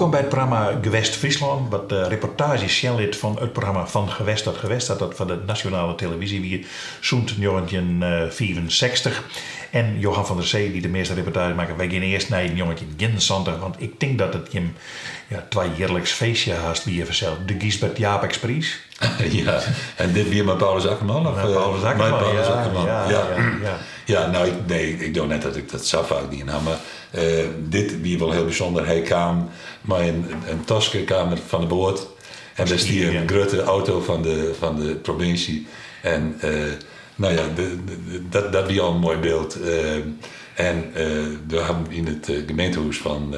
Wolkom by it programma Gewest Fryslân, wat de reportaazjes sjen lit fan it programma Van Gewest tot Gewest, dat dat foar de nasjonale televyzje wie sûnt 1965. En Johan van der Zee, dy't de measte reportaazjes makke. Wy geane earst nei 1971, want ik tink dat it jim ja, twajierliks feestje hast wie fansels, de Gysbert Japicxpriis. Ja, en dit wie mei Paulus Akkerman? Of, Mei Paulus Akkerman, Mei Paulus ja, Akkerman, ja, ja. ja, ja. Ja, nou, ik, nee, ik doch net dat ik dat sa faak dien ha, mar dit wie wol hiel bysûnder. Hy kaam mei in taske kaam er fan de boat en dêr stie in grutte auto fan de provinsje. En no ja, dat wie al in moai byld. En we hawwe yn it gemeentehûs fan,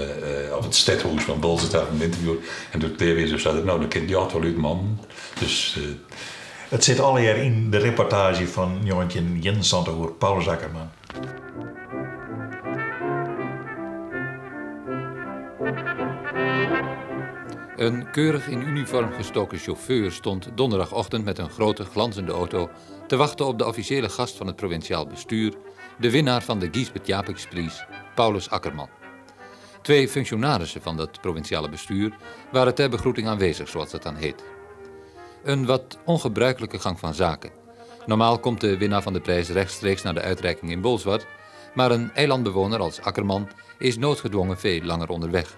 of it stedhûs fan Boalsert hawwe we him ynterviewd. En doe't it klear wie, doe sei er, no, dan kin it ljocht wol út, man. Dus. It sit allegear yn de reportaazje fan 1971 oer Paulus Akkerman. Een keurig in uniform gestoken chauffeur stond donderdagochtend met een grote glanzende auto te wachten op de officiële gast van het provinciaal bestuur, de winnaar van de Gysbert Japicxpriis, Paulus Akkerman. Twee functionarissen van dat provinciale bestuur waren ter begroeting aanwezig, zoals dat dan heet. Een wat ongebruikelijke gang van zaken. Normaal komt de winnaar van de prijs rechtstreeks naar de uitreiking in Bolsward, maar een eilandbewoner als Akkerman is noodgedwongen veel langer onderweg.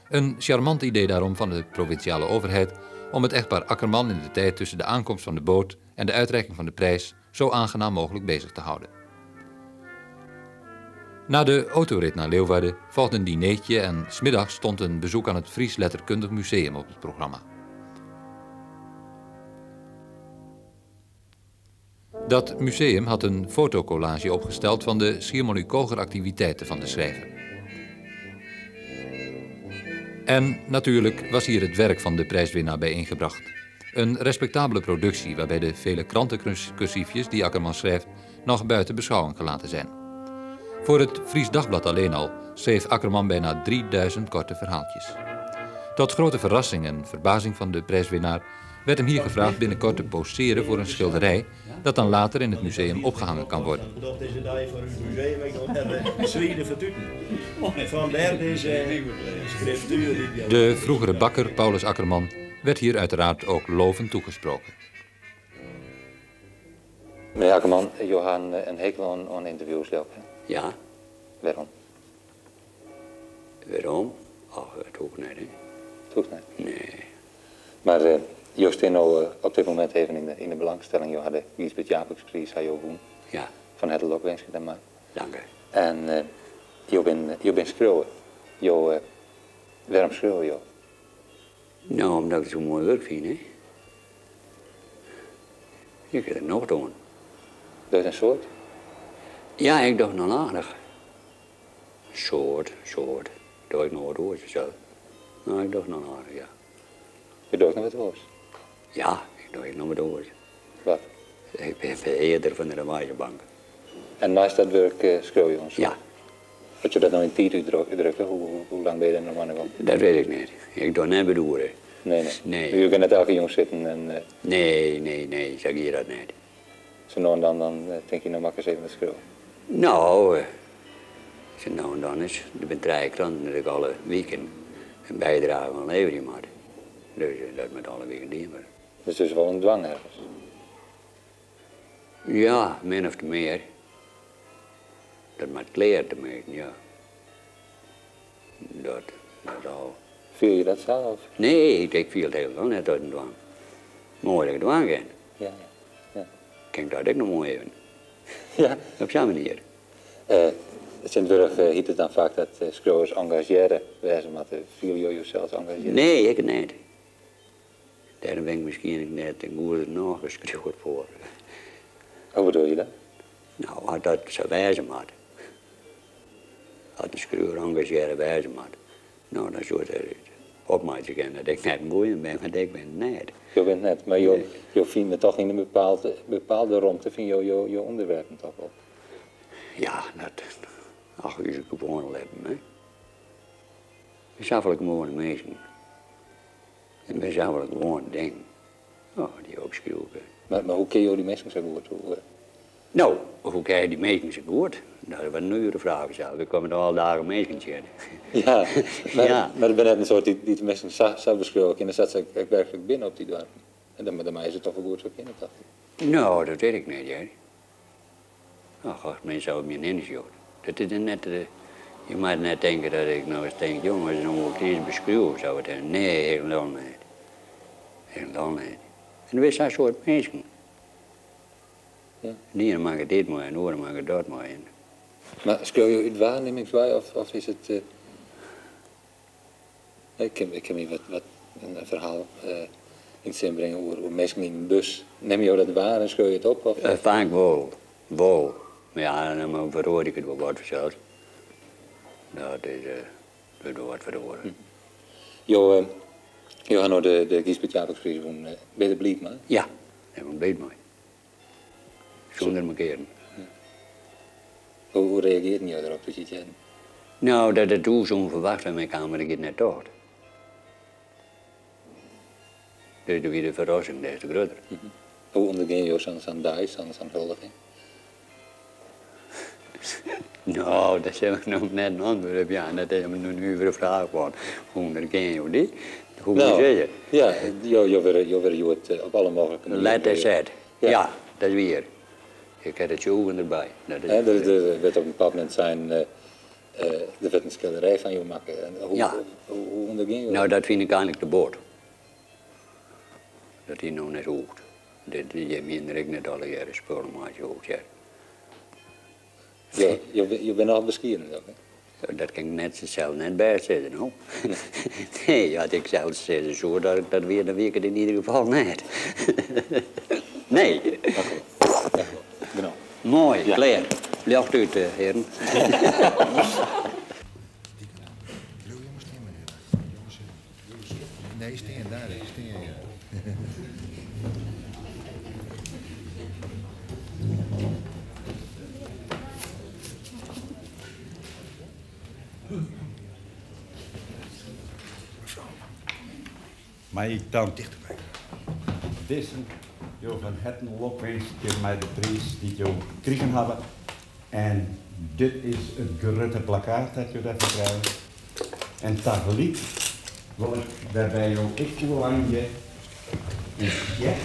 Een charmant idee daarom van de provinciale overheid om het echtpaar Akkerman in de tijd tussen de aankomst van de boot en de uitreiking van de prijs zo aangenaam mogelijk bezig te houden. Na de autorit naar Leeuwarden volgde een dinertje en 's middags stond een bezoek aan het Fries Letterkundig Museum op het programma. Dat museum had een fotocollage opgesteld van de Schiermonnikoger activiteiten van de schrijver. En natuurlijk was hier het werk van de prijswinnaar bijeengebracht. Een respectabele productie waarbij de vele krantencursiefjes die Akkerman schrijft nog buiten beschouwing gelaten zijn. Voor het Fries Dagblad alleen al schreef Akkerman bijna 3000 korte verhaaltjes. Tot grote verrassing en verbazing van de prijswinnaar werd hem hier gevraagd binnenkort te poseren voor een schilderij dat dan later in het museum opgehangen kan worden. Dat is een dag voor het museum, ik nog Zweden vertuten. Vandaar deze schriftuur. De vroegere bakker Paulus Akkerman werd hier uiteraard ook lovend toegesproken. Meneer Akkerman, jo ha in hekel oan ynterviews, leau ik, hè? Ja. Wêrom? Wêrom? Ach, dat hoecht net, hè? Dat hoecht net? Nee. Mar jo stean no op dit momint even yn de belangstelling. Jo ha de Gysbert Japicxpriis ha jo wûn. Ja. Fan herte lokwinske dêrmei. Dank u. En jo binne skriuwer. Jo, wêrom skriuwe jo? No, omdat ik it so'n moai wurk fyn, hè. Ik ha der nocht oan. Dochst in soad? Ja, ik doch noch aardich. Soad, soad. Doch ik noch wat oars fansels. Mar ik doch noch aardich, ja. Jo docht noch wat oars? Ja, ik doch ek noch wat oars. Wat? Ik bin behearder fan de Raiffeisenbank. En neist dat wurk skriuwe jo in soad? Ja. As jo dat no yn tiid útdrukke, hoe lang binne jo dêr no oan de gong? Dat wit ik net. Ik doch net bedoere. Nee, nee. Nee. Jo kinne net elke jûn sitten en. Nee, nee, nee, sa giet dat net. Sa no en dan, dan tink je, no moat ik ris even wat skriuwe. No, sa no en dan is. Der binne trije kranten dêr't ik alle wiken in bydrage oan leverje moat. Dus dat moat alle wiken dien wurde. Dus it is wol in dwang ergens? Ja, min of mear. Dat moat klear teminsten, ja. Dat, dat al. Fiel je dat sa? Of? Nee, ik fiel it hielendal net as in dwang. Moai dat ik it dwaan kin. Ja, ja. Kin ik dat ek noch moai even. Ja. Op sa'n manier. Tsjintwurdich hyt it dan faak dat skriuwers engazjearre wêze moatte. Fiele jo josels engazjearre? Nee, ik net. Dêrom bin ik miskien ek net in goede genôch skriuwer foar. Hoe bedoel je dat? No, as dat sa wêze moat. As in skriuwer engazjearre wêze moat, no, dan soe it opmeitsje kinne dat ik net in goeie bin, want ik bin it net. Jo binne it net, mar jo fine toch yn in bepaalde romte fine jo jo ûnderwerpen toch wol? Ja, dat, ach, ús gewoane libben, hè. Safolle gewoane minsken. En binne safolle gewoane dingen. Oh, dy't je opskriuwe kinne. Mar hoe kenne jo dy minsken sa goed? Hoe, No, hoe ken je dy minsken sa goed? Dat is wat in nuvere fraach fansels. Ik kom it alle dagen minsken tsjin. Ja, mar, Ja. mar der binne net in soad dy't de minsken sa, sa beskriuwe kinne sa't se ek werklik binne op dy doarpen. En dan, dan meie se toch wol goed foar kinne, tocht ik. No, dat wit ik net, hear. Ach, as men sa om jin hinne sjocht. Dat is net, je moatte net tinke dat ik no ris tink, jonges, no wol ik it earst beskriuwe of sa wat. Nee, hielendal net. Hielendal net. En der binne sa'n soad minsken. Ja. De iene makket dit mei en de oare makket dat mei. Mar skriuwe jo út waarnimmings wei of, of is it. Ik kin, ik kin my wat, wat in ferhaal yn it sin bringe oer, oer minsken yn in bus. Nimme jo dat waar en skriuwe jo it op? Of? Faak wol, wol. Mar ja, dan feroarje ik it wol wat fansels. Dat is, wurdt wol wat feroare. Jo, jo ha no de, de Gysbert Japicxpriis wûn. Binne jo der bliid mei? Ja, dêr bin ik bliid mei. Sûnder mankearen. Hoe, hoe reagearren jo derop doe't jo it hearden? No, dat it doe sa ûnferwachts by my kaam, dat ik it net tocht. Dus doe wie de ferrassing des te grutter. Hoe ûndergean jo sa'n sa'n dei, sa'n sa'n huldiging? No, dêr sil ik no net in antwurd op jaan. Dat is in nuvere fraach fan. Hoe ûndergean jo dy? Hoe No, sizze? ja, jo, jo wurde, jo wurde hjoed op alle mooglike manieren. Let en set. Ja. Ja, dat is wier. Ik ha de tsjûgen derby. Dat is Hè, der, der wurdt op in bepaald momint sein, der wurdt in skilderij fan jo makke. En hoe, Ja. hoe, hoe ûndergean jo No, dat? dat fyn ik eigentlik te bot. Dat dy no net hoecht. Dit, jim hienen der ek net allegearre spullen meitsje hoecht, hear. Jo, jo, jo binne nochal beskieden, doch, hè? Dat kin ik net sels net bêst sizze, no. Nee, as ik sels sizze soe dat ik dat wie, dan wie ik it yn ieder gefal net. Nee. Genôch. Moai, Ja. klear. Ljocht út, hearen. Nee, stean daar, stean, ja. Mei ik dan dizze jo fan herten lokwinskje mei de priis dy't jo krigen hawwe. En dit is it grutte plakkaat dat jo dêrfoar krije. En tagelyk wol ik dêrby jo ek oerlangje in sjek.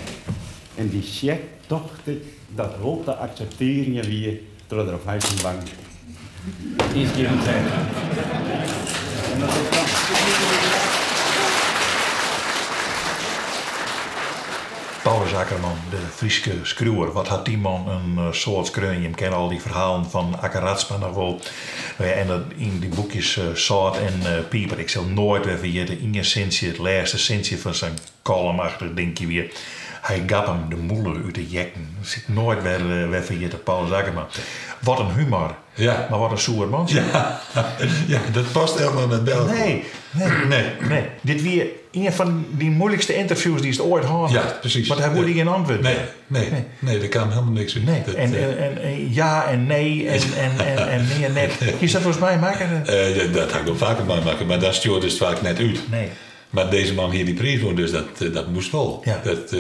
En dy sjek tocht ik dat wol te akseptearjen wie troch de Raiffeisenbank yn Skiermûntseach. En dat is dan. Paulus Akkerman, de Fryske skriuwer. Wat hat dy man in soad skreaun. Jim kenne al dy ferhalen fan Akke Radsma noch wol. No ja, en dat yn dy boekjes Sâlt en Piper. Ik sil noait wer ferjitte, ien sintsje, it lêste sintsje fan sa'n columnachtich dinkje wie. Hy gap him de mûle út de jekken. Dat sil ik noait wer ferjitte, Paulus Akkerman. Wat in humor. Ja. Mar wat in soer mantsje. Ja, ja, dat past helemaal net by elkoar. Nee, nee, Nee. nee. Dit wie ien fan dyn muoilikste ynterviews dy'tst oait hân Ja, hast. presys. Want hy woe Ja. dy gjin antwurd Nee, jaan. nee, Nee. nee, der kaam helemaal niks út. Nee. Dat, En, en ja en nee en en nee en net. Hiest dat wolris meimakke? Ja, dat ha ik wol faker meimakke, mar dan stjoerdest faak net út. Nee. Mar dizze man hie dy priis wûn, dus dat, dat moast wol. Ja. Dat,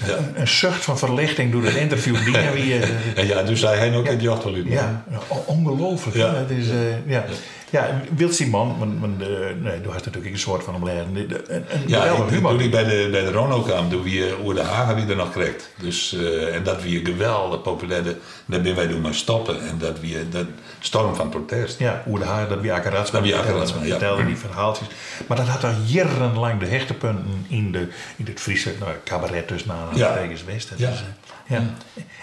ja. In sucht fan ferlichting doe't it ynterview dien wie. En ja, doe sei hy no kin it ljocht wol út. Ja, ongelooflijk. Ja. Dat is, ja. Ja, wylst dy man, want nee, do hast natuerlik ek in soad fan him lêzen, in Ja, geweldige humor. doe't ik by de Rono kaam, doe wie Oer de Hage wie der noch krekt. Dus, en dat wie geweldich populêr. Dêr binne wy doe mei stoppe en dat wie de storm fan protest. Ja, Oer de Hage, dat wie Akke Radsma. Dat wie Akke Radsma, ja. Fertelde dy ferhaaltsjes. Mar dat hat al jierrenlang de hichtepunten yn de, yn it Fryske, no, kabaret tussen aanhalingstekens west. Dat is, ja.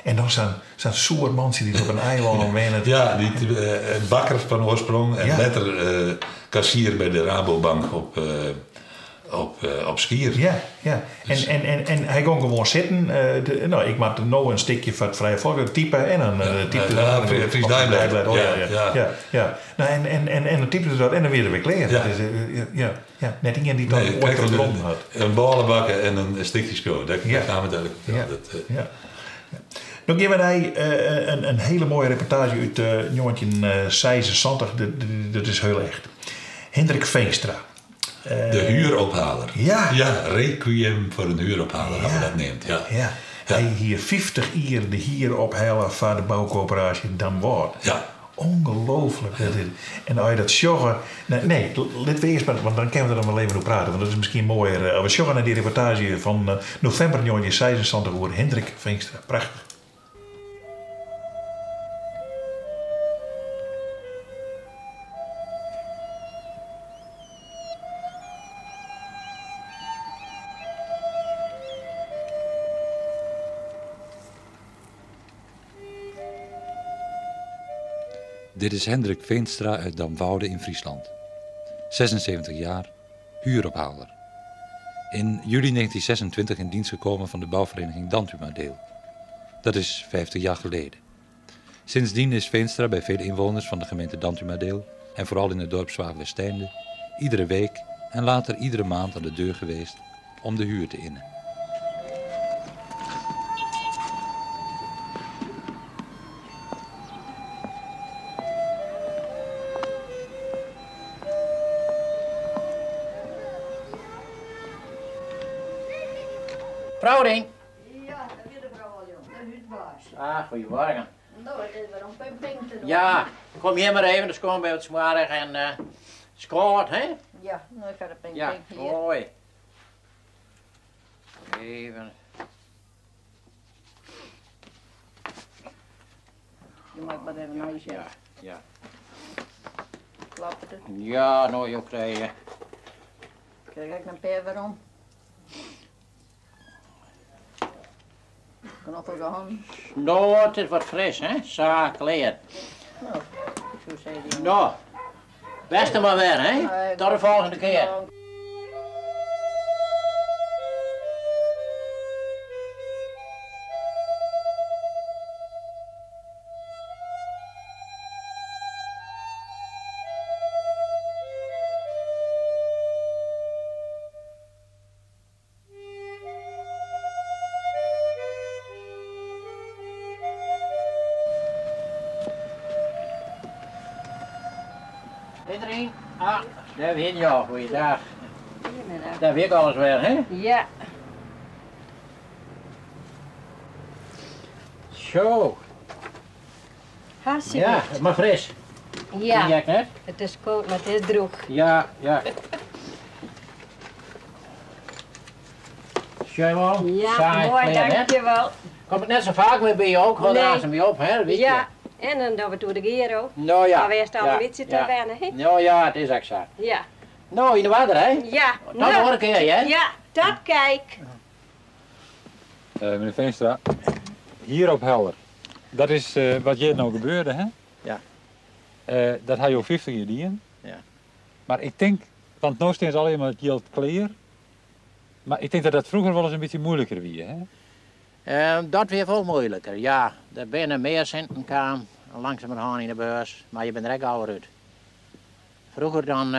En dan sa'n sa'n soer mantsje dy't op in eilân wennet. Ja, dy't bakker fan oarsprong en letter kassier by de Rabobank op Skier. Ja, ja. En, en, en, en hy gong gewoan sitten. No, ik moat no in stikje foar it Frije Volk type en dan typte Ja, er Fries of Deiblêd. Deiblêd, oh, ja, Ja, ja. ja. Ja, ja. Nou, en dan typte er dat en dan wie er wer klear. Ja. Dus, ja, ja, ja. Net ien dy't dat Nee, oait krekt troch hat. een bôlebakke en in stikje skriuwe. Dêr kaam it eigentlik op. Ja. Dat, Ja. No gean we nei in hiele moaie reportaazje út 1976. Dat is hiel echt. Hindrik Veenstra. De huurophaler. Ja. Ja, Requiem voor een huurophaler, ha we dat neamd. Ja. Ja. Ja. Hy hie 50 jier de hier ophelle foar de boukoöperaasje Damwâld. Ja. Ongelooflijk. Dat is, en as je dat sjogge. Nee, nee, lit we earst mar, want dan kinne we der noch wol even oer prate, want dat is miskien moaier. As we sjogge nei dy reportaazje fan novimber 1976 oer Hindrik Veenstra. Prachtich. Dit is Hendrik Veenstra uit Damwoude in Friesland. 76 jaar, huurophaler. In juli 1926 in dienst gekomen van de bouwvereniging Dantumadeel. Dat is 50 jaar geleden. Sindsdien is Veenstra bij vele inwoners van de gemeente Dantumadeel en vooral in het dorp Zwaagwesteinde iedere week en later iedere maand aan de deur geweest om de huur te innen. Frou Rink. Ja, dat wie de frou al jong, de húsbaas. Ah, goedemorgen. No, it is wer om ping te dwaan. Ja, kom hjir mar even, de skuon binne wat smoarich en uh, skâld, hè? Ja, no ik ha de ping Ja, ping hier. mooi. Even. Je mag maar even naar je Ja, ja. Klopt het? Ja, no, jo krije. Krijg ik een peer werom? Knoffel gehad. No, it is wat fris, hè? Sa klear. No, ik soe sizze. jongen. No, bêste mar wer, hè? Nee, Tot de folgjende kear. Iedereen? Ah, daar ben je. Goeiedag. Goedemiddag. Daar weet ik alles weer, hè? Ja, Zo. hartstikke. Ja, maar fris. Ja, Zie ik net? het is koud, maar het is droog. Ja, ja. Schön wel. Ja, Saai mooi, kleer, hè? dankjewel. Kom ik net zo vaak meer bij je ook, want Nee. daar ze op, hè? Dat weet Ja, je. en dan doen we door de Giro. Nou ja. Maar wij staan ja, een beetje te ja. wennen, hè? Nou ja, het is ook zo. Ja. Nou, in de water, hè? Ja. Tot nou, de volgende keer, hè? Ja, dat kijk. Meneer Veenstra, hier op Helder. Dat is wat hier nou gebeurde, hè? Ja. Dat had je al 50 jaar dien. Ja. Maar ik denk, want nu staan ze alleen maar het geld kleer. Maar ik denk dat dat vroeger wel eens een beetje moeilijker wie, hè? Dat weer veel moeilijker, ja. Er binnen meer centen kwamen, langzamerhand in de beurs, maar je bent er ook ouder uit. Vroeger dan,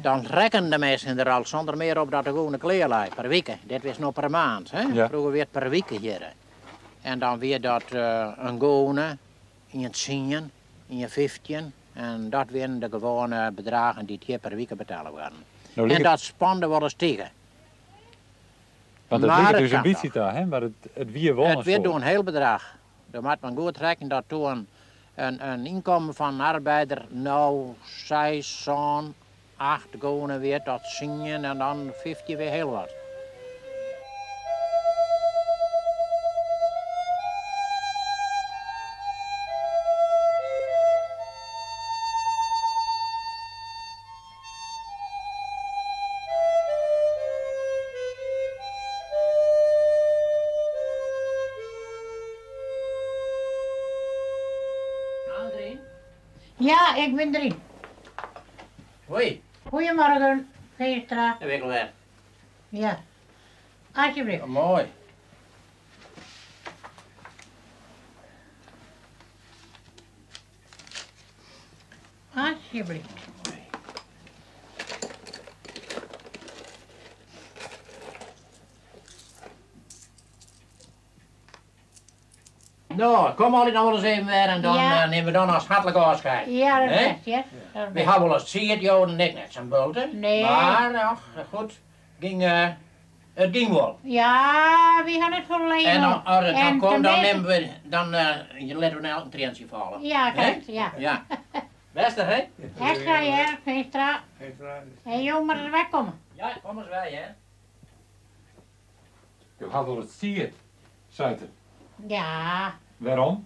dan rekken de mensen er al zonder meer op dat de gewone kleerlui per week. Dit was nog per maand, hè? Ja. Vroeger werd per week hier. En dan weer dat een gewone, in het 10, in het 15. En dat werden de gewone bedragen die het hier per week betalen werden. Nou, ligt En dat spande wel eens tegen. want het maar ligt het dus een kan beetje daar, hè? Maar het wie wel Het een werd soort. door een heel bedrag. Dan moet men goed rekenen dat toen een inkomen van een arbeider nou 6, 7, 8 gulden weer tot 10 en dan 15 weer heel wat. Ja, ik ben erin. Hoi, Goedemorgen, Veenstra. dat weet ik wel weer. Ja, alsjeblieft. Mooi. Alsjeblieft. Nou, kom altijd nog wel eens even weer en dan Ja. nemen we dan als hartelijk afscheid. Ja, dat Hè? is best, ja. Dat is We best. hebben wel eens ziet, Joden en ik net zo'n bulten. Nee. Maar, ach, goed, ging, It gyng wol. Ja, wy ha net folle leven En dan, as it dan En komt, dan tenminste- nimmen we, dan eh, litte we elk in trientsje falle. Ja, Hè? krekt, ja. Ja. Bêste, hè? Extra, ja, Veenstra. En jo moatte der wer komme. Ja, kom ris wer, hear. Jo ha wol it sied, seit er. Ja, Wêrom?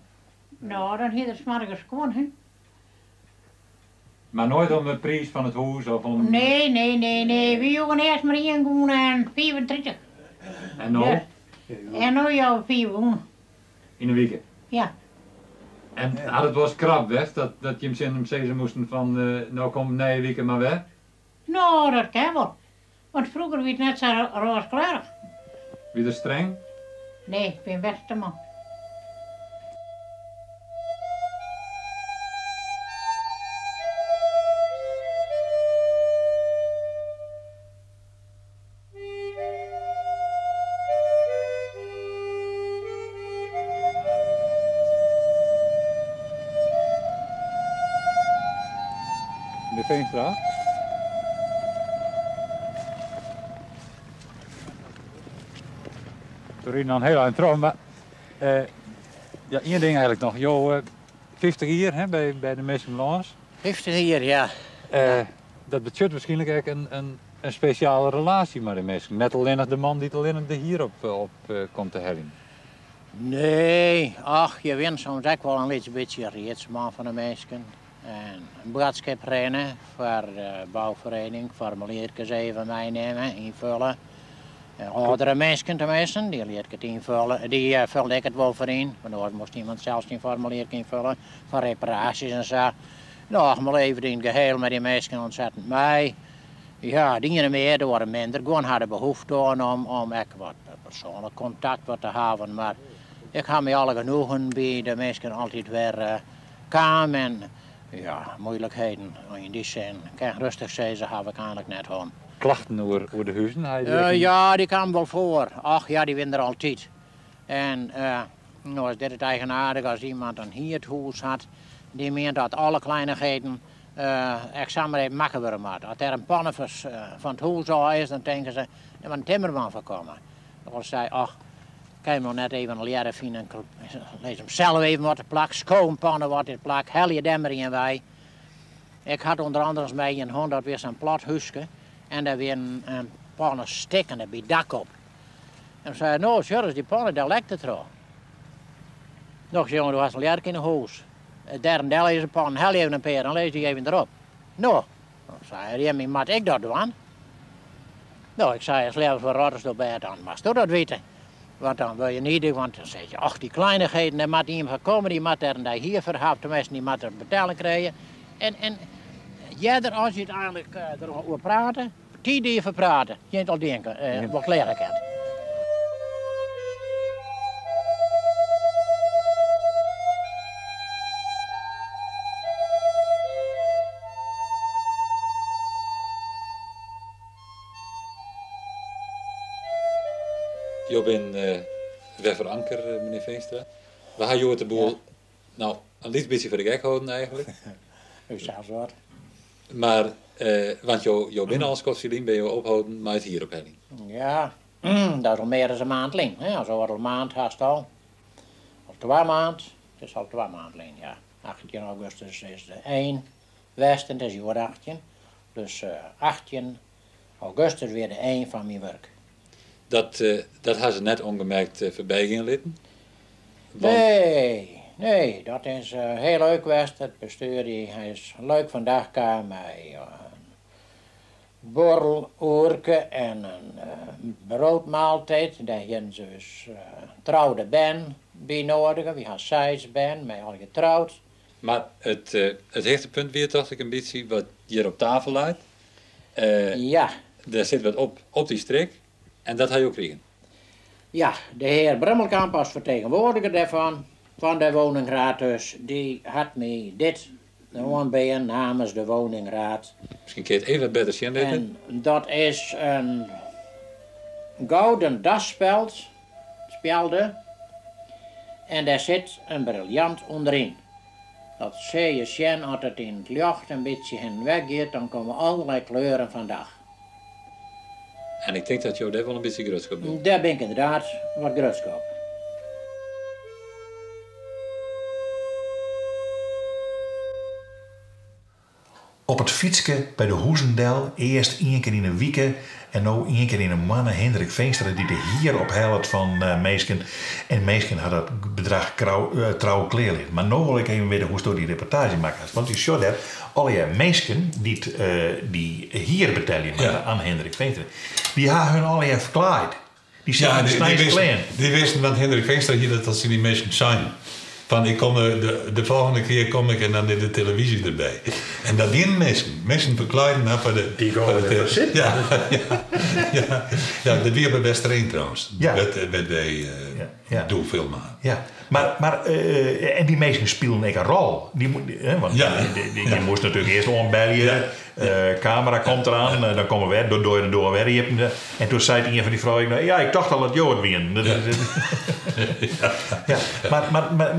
no, dan hie er smoarge skuon, hè. Mar noait om de priis fan it hûs of om... Nee, nee, nee, nee. Wy joegen earst mar ien gûne en 35. En no? Ja. En no jouwe 5 gûne. Yn 'e wike? Ja. En hat it wolris krap west dat, dat jim tsjin him sizze moasten fan no kom nije wike mar wer? No, dat kin wol. Want froeger wie it net sa rôskleurich. Wie er streng? Nee, ik bin bêste man. Menear Veenstra? We riden al in hiel ein troch, mar ja, ien ding eigenlik noch. Jo 50 jier hè, by, by de minsken lâns. 50 jier, ja. Dat betsjut wierskynlik ek in spesjale relaasje mei de minsken. Net allinnich de man dy't allinnich de hier op, op komt te heljen. Nee, ach, je wint soms ek wol in lyts bytsje riedsman fan de minsken. En in boadskip rinne foar de bouferiening, formulierkes even meinimme, ynfulle. Âldere minsken teminsten, dy liet ik it ynfulle. Dy fulde ik it wol foar yn, want oars moast iemand sels syn formulierke ynfulle foar reparaasjes en sa. No, men libbet yn it geheel mei dy minsken ontzettend mei. Ja, de iene mear, de oare minder. Guon ha der behoefte oan om, om ek wat persoanlik kontakt wat te hawwen. Mar ik ha my alle genoegen by de minsken altyd wer kaam en ja, moeilikheden yn dy sin, kin rêstich sizze, haw ik eigenlik net hân. Klachten oer, oer de huzen? Ha je dy ek- Ja, dy kamen wol foar. Ach ja, dy wiene der altyd. En no is dit it eigenaardige as iemand in hierd hûs hat, dy mient dat alle kleinigheden ek samar even makke wurde moatte. As der in panne fan it hûs ôf is, dan tinke se, der moat in timmerman foar komme. Dan sei, ach, kin je noch net even in ljedder fine, lis him sels even wat te plak, sko in panne wat yn it plak, helje dêr mar ien wei. Ik had ûnder andere mei ien hân, dat wie sa'n plat húske en dêr wie in panne stikkende by it dak op. En sei, no, sjoch ris, dy panne, dêr lekt it troch. Noch jonge, do hast in ljedderke yn 'e hûs. Dêr en dêr lizze pannen, helje even in pear en lis dy even derop. No, dan sei er, ja, moat ik dat dwaan? No, ik sei, as leaver foar rotters op bêd, dan moatsto dat witte. Want dan wurd je nidich, want dan sis je, ach, dy kleinigheden, dêr moat ien foar komme, dy moat dêr en dy hier foar hawwe, teminsten, dy moat der betelling krije. En earder as je it eigenlik deroer prate, tiid dy't je foar prate, je it al denke, wat klear ket. Jo binne wer foar anker, menear Veenstra. We ha hjoed de boel no in lyts bytsje foar de gek holden eigenlik. U sels wat. Mar, want jo, jo binne al in skoftsje lyn binne jo opholden mei it hieropheljen. Ja, dat is al mear as in maand lyn. Hè? As oardel maand hast al. Al twa maand. It is al 2 maand lyn, ja. 18 augustus is de ein west en it is hjoed 18. Dus 18 augustus wie de ein fan myn wurk. Dat, dat ha se net ûngemerkt foarby gean litten? Want... Nee, nee, dat is hiel leuk west. It bestjoer dy is leuk fan dag kaam mei in borreloerke en in broodmaaltijd. Dêr hienen se dus troude bern by noadige. Wy ha seis bern, mei allegear troud. Mar it hichtepunt wie tocht ik in bytsje wat hjir op tafel leit. Ja. Dêr sit wat op, op dy strik. En dat ha jo krigen? Ja, de hear Brummelkamp as fertegenwoardiger dêrfan, fan de woningraad dus, dy hat my dit oanbean namens de woningraad. Miskien kin je it even wat better sjen litte. En dat is in gouden dasspeld, spjelde, en dêr sit in briljant ûnderyn. Dat sil je sjen as it yn it ljocht in bytsje hinne en wer giet, dan komme allerlei kleuren fan dag. En ik tink dat jo dêr wol in bytsje grutsk op binne. Dêr bin ik ynderdaad wat grutsk op. Op it fytske by de huzen del, earst ien kear yn 'e wike en no ien kear yn 'e moanne Hindrik Veenstra dy't de hier ophellet fan minsken. En minsken ha dat bedrach trou klearlitten. Mar no wol ik even witte hoe'tsto dy reportaazje makke hast. Want je sjogge dêr allegear minsken dy't dy hier betelje moatte oan Hindrik Veenstra. Dy ha hun allegear ferklaaid. Dy sitte yn sneinske klean. Dy wisten, want Hindrik Veenstra hie dat al tsjin dy minsken sein. Fan ik kom de, de volgende kear kom ik en dan is de televyzje derby. En dat dienen minsken. Minsken ferklaaiden har foar de. Dy gongen derfoar sitten. Ja, ja, ja. Ja, dat wie op de Westereen trouwens. Ja. Wêr't wy doe filme ha. Ja, mar, mar en dy minsken spilen ek in rol. Dy, want je moast natuerlik earst oanbelje, kamera komt eraan, dan komme we wer, dan doar je de doar wer iepen. En toen sei ien fan dy froulju, no, ja, ik tocht al dat jo it wienen. Ja. Mar, mar, mar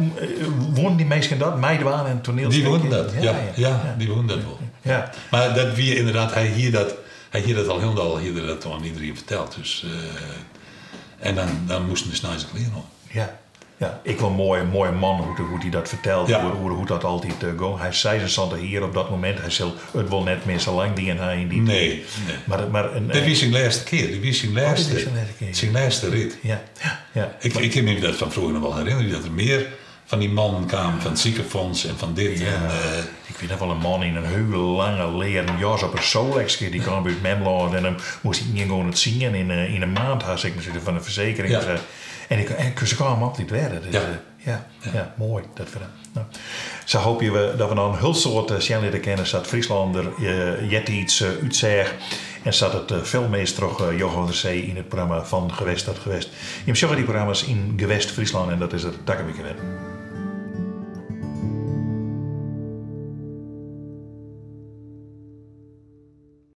woenen dy minsken dat, meidwaan en toanielstikje? Dy woenen dat, ja, ja, dy woenen dat wol. Ja. Mar dat wie ynderdaad, hy hie dat, hy hie dat al hielendal, hie er dat oan iderien ferteld. Dus, en dan, dan moasten de sneinske klean oan. Ja. Ja, ek wol moai, moaie man hoe't hoe't hy dat fertelt oer oer hoe't dat altyd gong. Hy is 76 jier op dat momint. Hy sil it wol net mear sa lang dien ha yn dy tiid. Nee, nee. Mar, mar in, Dit wie syn lêste kear. Dit wie syn Oh, dit lêste, wie syn lêste kear, ja. syn lêste rit. Ja, ja. Ik, ik kin my dat fan froeger noch wol herinnerje, dat der mear fan dy mannen kamen fan it sikefonds en fan dit en. Ik wit noch wol in man yn in hiele lange learen jas op in Solexke, dy kaam by ús mem lâns en dan moast hy ien gong it sien yn 'e maand ha, sis mar, fan de fersekering. En ik, en se kamen altyd wer. Dat is, ja, ja, moai dat ferhaal. No, sa hoopje we dat we noch in hiel soad sjen litte kinne sa't Fryslân der eartiids útseach en sa't it filme is troch Johan van der Zee yn it programma Fan Gewest tot Gewest. Jim sjogge dy programma's yn Gewest Fryslân en dat is der takom wike wer.